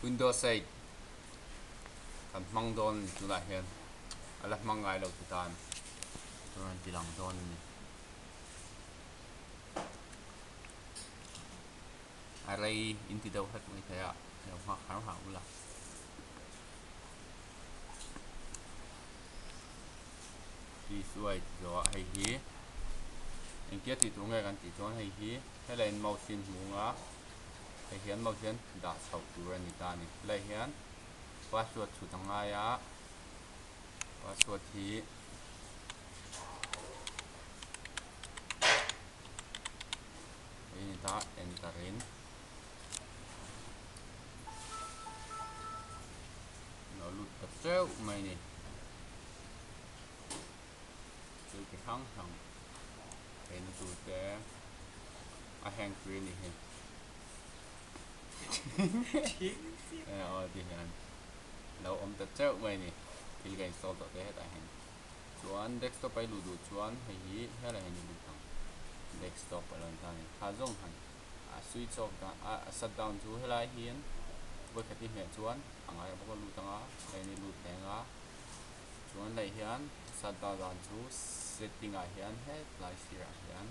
Windows 8 kan hmang dawn a ni tunah hian a la hmang ngai lo ti tan rawn ti lang dawn a ni. A rei in ti deuh hlek mai thei a lo nghak har har ula. Please wait zawh ah hei hi engtia tih tur nge kan tih chuan hei hi helai in mouse in hmu anga hei hian mouse hian dah chhoh tur a ni ta a ni helai hian password chhut a ngai a password hi hei ni ta enter in lo lut ta teuh mai a ni. Thil chi hrang hrang theihna tur te a hang free a nih hi aw ti hian lo awm ta teuh mai a ni thil ka install tawh te hetah hian chuan desktop a i luh duh chuan hei hi helai hian i lut ang desktop a lo ni ta a ni kha zawng han a switch off dan a shut down chu helai hian vawikhat i hmeh chuan a ngai bawk a lut ang a hei ni lut leng a. Chuan leh hian shutdown dan chu setting ah hian hetlai sirah hian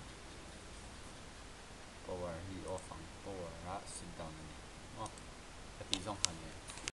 power hi off ang power ah shutdown a ni maw ka tih zawng kha nia.